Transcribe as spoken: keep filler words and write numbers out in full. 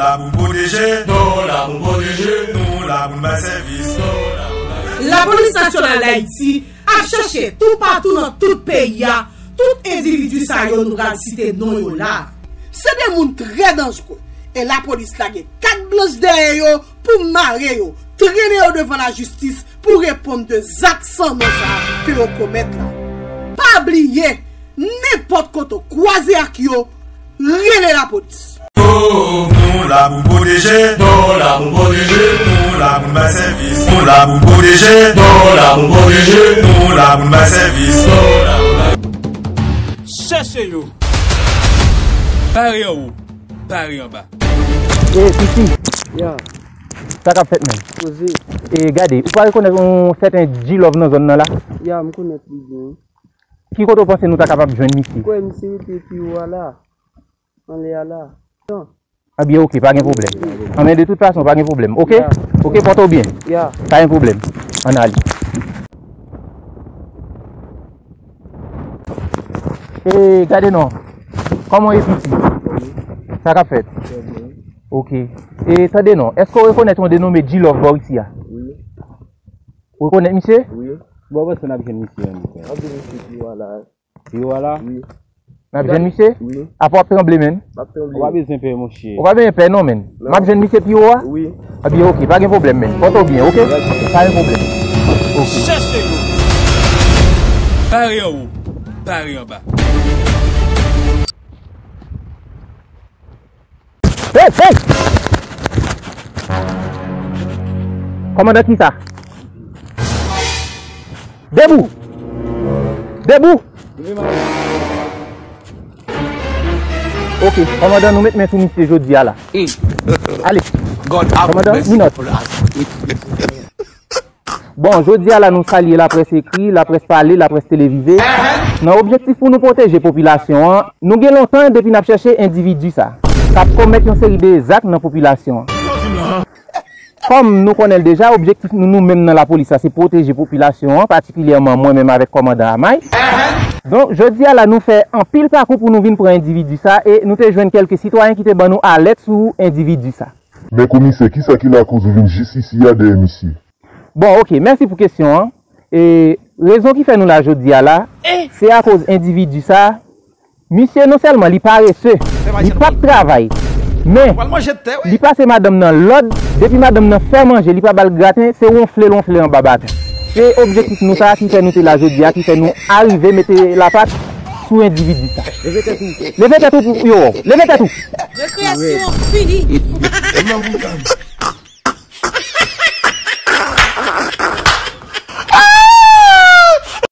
La pou pwoteje. Nou la pou pwoteje. Nou la pou n bay sèvis. Lapolis Nasyonal Dayiti ap chèche toupatou nan tout peyi a tout endividi sa yo nou pral site non yo la. Se de moun trè danjre e lapolis lage kat blanch dèyè yo pou mare yo, trennen yo devan lajistis pou reponn de zak san non sa ke yo komèt la. Pa bliye, nenpòt kote w kwaze ak yo, rele lapolis. Nou la pou pwoteje. Nou la pou pwoteje. Nou la pou n bay sèvis. Nou la pou pwoteje. Nou la pou pwoteje. Nou la pou n bay sèvis. Chèche yo. Bare anwo, bare anba. E Fifi, ya, sa k ap fèt menm? Poze. E gade, ou pa rekonèt yon sèten G-Love nan zòn nan la? Ya, m konèt li byen. Ki kote w panse nou ta kapab jwenn misye? M kwè misye rete pi wo a la. Anlè a la. Non. Ebyen, oke, pa gen pwoblèm. Anben, de tout fason, pa gen pwoblèm. Oke? Ya. Oke, pòte w byen. Ya. Pa gen pwoblèm. Ann ale. E, gade non. Kòman w ye, piti? Sa k ap fèt? Trè byen. Oke. E, tande non. Èske w rekonèt yon denome G-Love bò isi a? Wi. Ou rekonèt misye? Wi. Bon, w panse n ap jwenn misye an, misye? Anpil misye ki wala. Yo a la? Wi. N ap jwenn misye? Wi. Apa w ap tranble, menn? M ap tranble. Ou pa bezwen pè, monchè. Ou pa bezwen pè, non, menn. Non. M ap jwenn misye pi wo a? Wi. Ebyen, oke, pa gen pwoblèm, menn. Pòte w byen, oke? Oke. Pa gen pwoblèm. Oke. Chèche yo. Bare anwo, bare anba. Hey, hey! Kòmandan, kisa? Debout! Debout! Ok, kòmandan, nou met men sou misye jodi a la. Ale. Kòmandan, minòt. Bon, jodi a la nou salye laprès ekri, laprès pale, laprès televize. Nan objektif pou nou pwoteje popilasyon an, nou gen lontan depi n ap chèche endividi sa, k ap komèt yon seri de zak nan popilasyon an. Kòm nou konnen l deja, objektif nou, nou menm nan lapolis la, se pwoteje popilasyon an, patikilyèman mwen menm avèk kòmandan Amay. Donk, jodi a la, nou fè anpil pakou pou nou vin pran endividi sa, e nou te jwenn kèlke sitwayen ki te ban nou alèt sou endividi sa. Men komisè, kisa ki lakoz ou vin jis isi a dèyè misye? Bon, ok, mèsi pou kesyon an. E rezon ki fè nou la jodi a la, se akoz endividi sa, misye non sèlman li parese, li p ap travay, men li pase madanm nan lòd, depi madanm nan fè manje, li pa ba l graten, se wonfle l wonfle anba baton. Se objektif nou sa ki fè nou te la jodi a, ki fè nou arive mete lapat sou endividi sa. Leve tèt ou, yo, leve tèt ou. Rekreyasyon an fini.